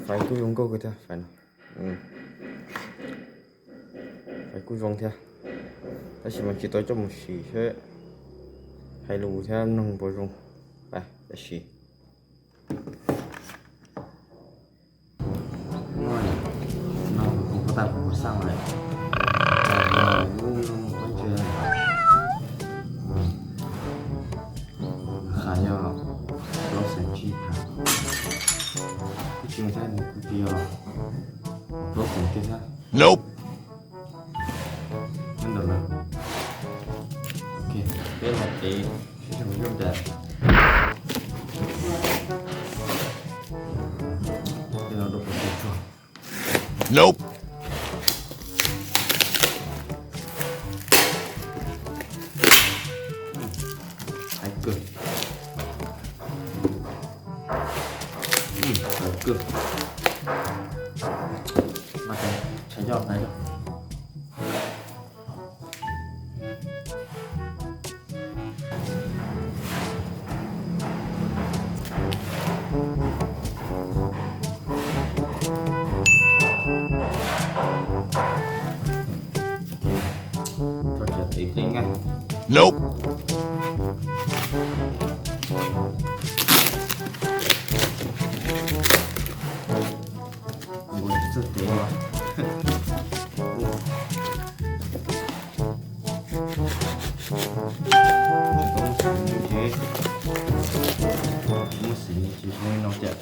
Fais kuj zoo nkauj kawg thiab, fais no, fais kuj zoo thiab, tab sis mas tsis tau coj mus sim seb hais lus thiab mloog puas zoo. Tab sis no kuv pab tag kuv xaj lawm, lub no qab ntse, qhov yog plaub xees tsib phav, kuj tsis thiab, nws kuj tsis yog plaub xees kiag thiab. Nyob ntawm lawv, ok, peb los tev seb zoo zoo cas. Peb los dua pov tseg tsuag. Hais kawg, hais kawg, mas tshav yoj hais yoj. Tso tsam tev dlej nqaij. Nkaus tsis txawj tev os. Tsis tau muab xim li ces, tsis muab xim li ces zoo li no tiag.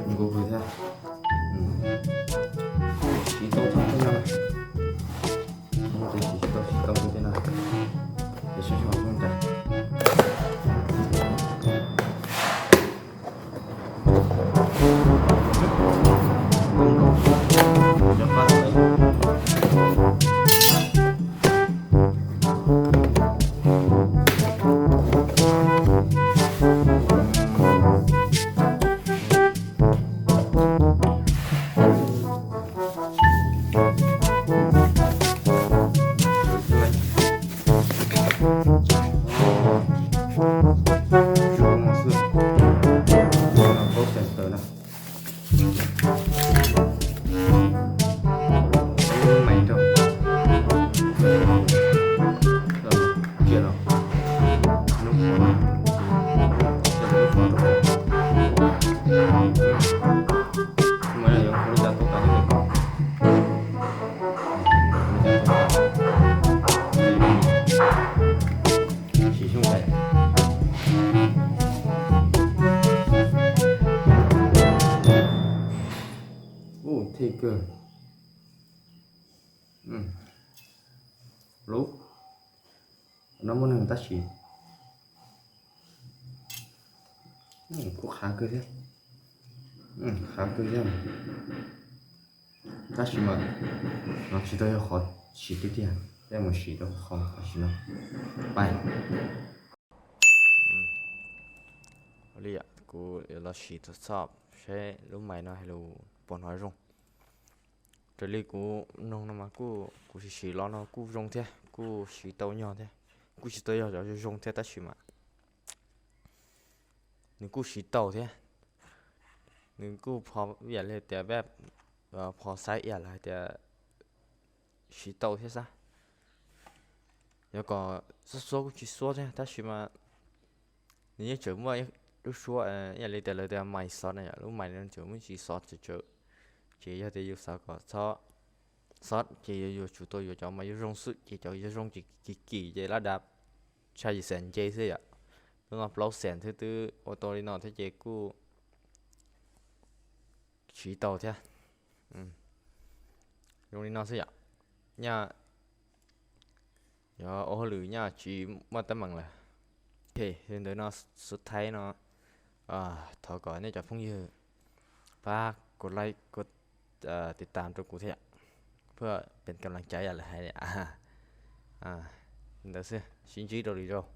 Nkaus kawg thiab. Siv tau txog tej no, siv tau siv tau tej no, ces sab sab zoo cas. Zoo no xwb, plaub xees tawm na. Lub mais rau, cia no, lub qhov, lub qhov rau, mas yuav qhov li cas tau tas li ko. Siv xyoob tais. Ub, thej kawg. Lub no muaj neeg tab sis kuj qhav kawg thiab, qhav kawg thiab. Tab sis mas no tsis tau yog qhov siv tiag tiag, peb mus siv rau qhov tam sim no. Pais. Li kuv los siv txog txhob seb lub mais no hais lus puas hnov zoo. Raws li kuv mloog no mas kuj, kuv siv siv los no kuj zoo thiab, kuj siv tau nyog thiab, kuj tsis tau yog cov zoo zoo thiab tab sis mas nws kuj siv tau thiab. Nws kuj pho ib yam li tias peb pho xaiv ib yam li hais tias siv tau thiab xwb. Yog kom xuab xuab kuj tsis xuab thiab tab sis mas nws yeej tseem muaj lub suab ib yam li tias lawv tias mais xov na yom, lub mais no tseem muaj tsis xov tsawv tsawv. Ces yog tias yus xav kom txhob xov ces yus yuav tsum tau yuav cov mas yuav zoo xwb, ces cov yuav zoo ces kim kim ces lab dav tshaj yim xees nce xwb yom. Lub no plaub xees thiab twb ua tau li no thiab ces kuj siv tau thiab. Zoo li no xwb yom. Nyaj yuav ua hauj lwm nyaj tsis muaj teeb meem lawm. Ok, li ntawd no xub thaib no thov kom nej cov phooj ywg pab kuv like kuv tiv tam rau kuv thiab yom, ua pes kam las caiv yam lawv hais. Li ntawd xwb, sib ntsib rau lwm zaus.